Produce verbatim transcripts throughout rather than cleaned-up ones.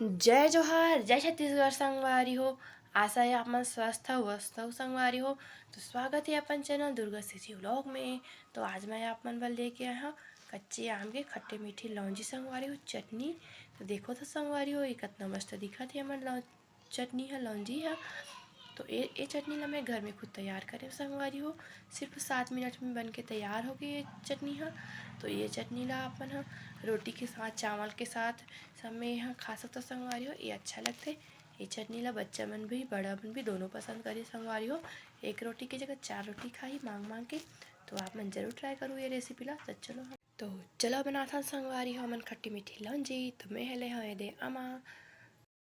जय जोहार, जय छत्तीसगढ़ संगवारी हो। आशा है आप मन स्वस्थ हो, स्वस्थ हो संगवारी हो। तो स्वागत है अपन चैनल दुर्गा सीसी व्लॉग में। तो आज मैं आप मन बर लेके आए हव कच्चे आम के खट्टे मीठे लौंजी संगवारी हो चटनी। तो देखो तो संगवारी हो, ये कितना मस्त दिखत है हमर लौ-, चटनी है, लौंजी है। तो ये, ये चटनी ला मैं घर में खुद तैयार करे संगवारी हो। सिर्फ सात मिनट में बन के तैयार हो गई ये चटनी है। तो ये चटनी ला अपन ह रोटी के साथ, चावल के साथ, सब में यहाँ खा सकता संगवारी हो। ये अच्छा लगथे। ये चटनी ला बच्चा मन भी, बड़ा मन भी, दोनों पसंद करे संगवारी हो। एक रोटी के जगह चार रोटी खाही मांग मांग के। तो आप मन जरूर ट्राई करो ये रेसिपी ला। तो चलो हम, तो चलो बनाथन संगवारी हो हमन खट्टी मीठी लौंजी। तो मैं ह ले हव ये दे आमा।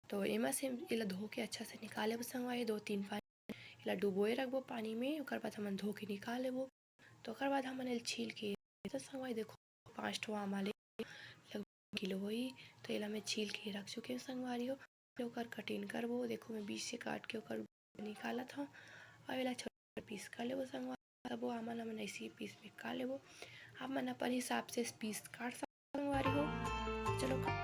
तो एमा से एला धो के अच्छा से निकाल लेबो संगवारी, दो तीन पानी एला डुबोए रखबो पानी में, ओकर बाद हमन धो के निकाल लेबो। तो ओकर बाद हमन एला छील के, तो संगवारी देखो, पाँच ठो आमा ले लगभग किलो होही। तो एला मैं छील के रख चुके हूँ संगवारी हो। फिर ओकर कटिंग करबो। देखो, मैं बीच से काट के ओकर निकालत हव। अब एला छोटे पीस कर लेबो संगवारी। तबो आमा ल हमन ऐसे ही पीस में काट लेबो। आप मन अपन हिसाब से पीस काट सकत संगवारी हो। चलो का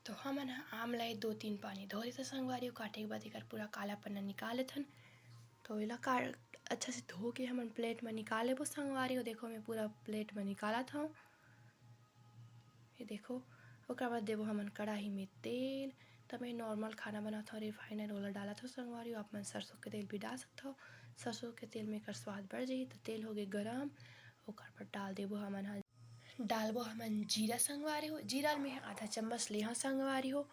तो हमन ह आम ला दो तीन पानी धो लेथन संगवारी हो। काटे के बाद एकर पूरा काला पन्ना निकाल लेथन। तो एला का अच्छा से धो के हमन प्लेट में निकाल लेबो संगवारी हो। देखो, मैं पूरा प्लेट में निकालत हव। ये देखो, ओकर बाद देबो हमन कढ़ाई में तेल। त मैं नॉर्मल खाना बनात हव, रिफाइन ऑयल ओला डालत हव संगवारी हो। आप मन सरसों के तेल भी डाल सकत हव। सरसों के तेल में एकर स्वाद बढ़ जाही। तो तेल होगे गरम, ओकर बाद डाल देबो हमन ह, डालबो हमन जीरा संगवारी हो। जीरा ल मैं आधा चम्मच ले हव संगवारी हो।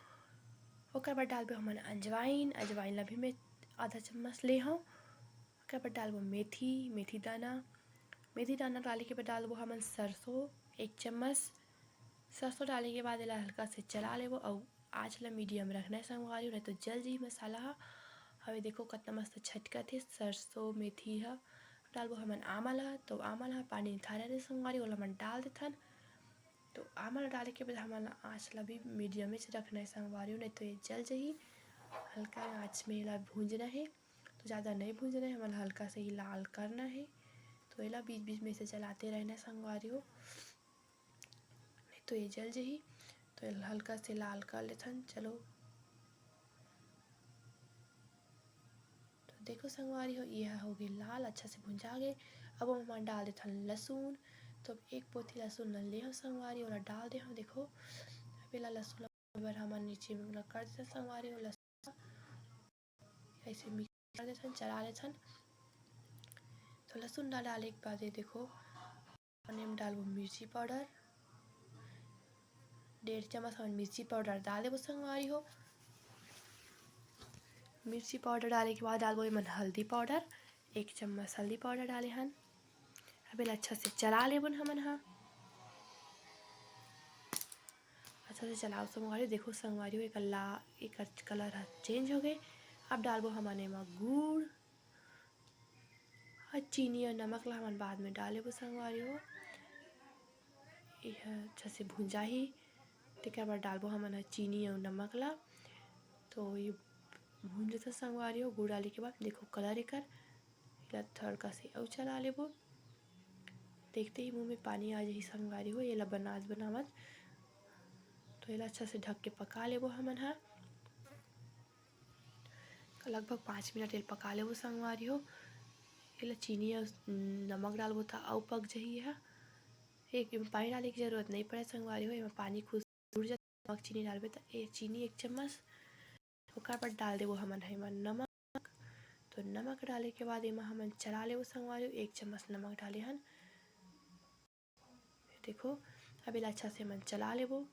ओकर बाद डालबो हमन अजवाइन, अजवाइन ला भी मैं आधा चम्मच ले हव। ओकर बाद डालबो मेथी, मेथी दाना। मेथी दाना डाले के बाद डालबो हमन सरसों एक चम्मच। सरसों डाले के बाद एला हल्का से चला लेबो अउ आँच ला मीडियम रखना है संगवारी हो, नहीं तो जल जी मसाला ह। अउ ये देखो, कितना मस्त छटकत हे सरसों मेथी ह। डालबो हमन आमा ला, तो आमा ला पानी निथारे रहे संगवारी, ओला हमन डाल देथन। तो आमा ला डाले के बाद हमन ला आँच ला भी मीडियम में रखना है संगवारी हो, नहीं तो ये जल जही। हल्का आँच में एला भूंजना है, तो ज़्यादा नहीं भूंजना है, हमन ला हल्का से ही लाल करना है। तो एला बीच बीच में से चलाते रहना है संगवारी हो, नहीं तो ये जल जही। तो एला हल्का से लाल कर लेथन। चलो, तो देखो संगवारी हो, ये होगे लाल, अच्छा से भुंजा गे। अब ओमा डाल देथन लहसुन। तो अब एक पोथी लहसुन ल ले हव संगवारी, ओला डाल दे हव। देखो, अब एला लहसुन ला बर हमन नीचे में ओला कर देथन संगवारी हो। लहसुन ऐसे मिक्स कर देथन, चला लेथन। तो लहसुन ला डाले के बाद ये देखो, हमन एम डालबो मिर्ची पाउडर, डेढ़ चम्मच हमन मिर्ची पाउडर डाल देबो संगवारी हो। मिर्ची पाउडर डाले के बाद डालबो एमन हल्दी पाउडर, एक चम्मच हल्दी पाउडर डाले हन। अब एला अच्छा से चला लेबो न हमन ह। अच्छा से चलाओ संगवारी, देखो संगवारी हो, एकर ला, एकर कलर ह चेंज हो गए। अब डालबो हमन एमा गुड़, अउ चीनी अउ नमक ला हमन बाद में डाल लेबो संगवारी हो। ये ह अच्छा से भुंजाही, तेकर बर डालबो हमन ह चीनी अउ नमक ला। तो ये भूंज लेथन संगवारी हो। गुड़ डाले के बाद देखो कलर एकर, एला थोड़का से अउ चला लेबो। देखते ही मुंह में पानी आ जाही संगवारी हो, एला बनात बनावत। तो एला अच्छा से ढक के पका लेबो हमन ह। लगभग पाँच मिनट एला पका लेबो संगवारी हो। एला चीनी अउ नमक डालबो त अउ पक जही एहा। एक, एमा पानी डाले के जरूरत नइ पड़े संगवारी हो, एमा पानी खुद जुड़ जाथे। नमक चीनी डालबे त ए चीनी एक चम्मच, ओकर बाद डाल देबो हमन ह एमा नमक। तो नमक डाले के बाद एमा हमन चला लेबो संगवारी हो, एक चम्मच नमक डाले हन। देखो, अब एला अच्छा से हमन चला लेबो।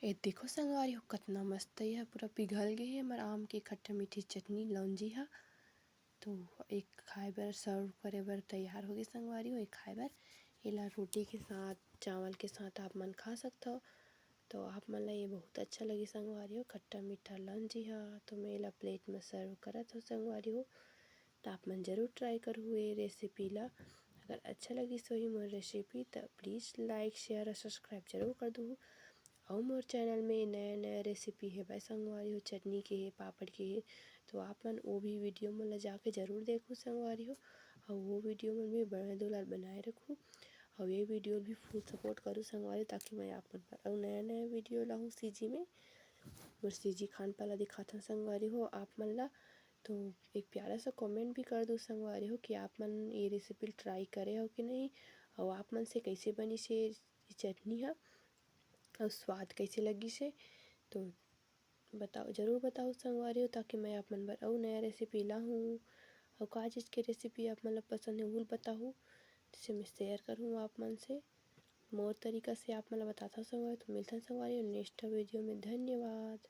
ये देखो संगवारी हो, कतना मस्त ये ह पूरा पिघल गे हे हमर आम के खट्टा मीठी चटनी लौंजी ह। तो एक खाए बर, सर्व करे बर तैयार हो गे संगवारी हो। एक खाए बर एला रोटी के साथ, चावल के साथ आप मन खा सकथव। तो आप मन ला ये बहुत अच्छा लगी संगवारी हो, खट्टा मीठा लौंजी ह। तो मैं एला प्लेट में सर्व करत हो संगवारी हो। तो आप मन जरूर ट्राई करहू ये रेसिपी ला। अगर अच्छा लगिस होही मोर रेसिपी, त प्लीज लाइक, शेयर और सब्सक्राइब जरूर कर दूहू। अउ मोर चैनल में नया नया रेसिपी हेवय संगवारी हो, चटनी के हे, पापड़ के हे, तो आप मन वो भी वीडियो मन ला जाके जरूर देखहू संगवारी हो। अउ वो वीडियो मन भी बने दुलार बनाए रखहू। अउ ये वीडियो भी फुल सपोर्ट करू संगवारी, ताकि मैं आप मन बर अउ नया नया वीडियो लाहूँ सीजी में। मोर सीजी खान पान ला दिखाथन संगवारी हो आप मन ला। तो एक प्यारा सा कमेंट भी कर दो संगवारी हो कि आप मन ये रेसिपी ट्राई करे हो कि नहीं, अउ आप मन से कैसे बनिस ये चटनी ह, अउ स्वाद कैसे लगिस हे। तो बताओ, जरूर बताओ संगवारी हो, ताकि मैं आप मन बर अउ नया रेसिपी लाहूँ। अउ का चीज़ के रेसिपी आप मन ला पसंद हे, वो ल बताहू, जिसे मैं शेयर करहूँ आप मन से। मोर तरीका से आप मन ला बताथव संगवारी। तो मिलथन संगवारी हो नेक्स्ट वीडियो में। धन्यवाद।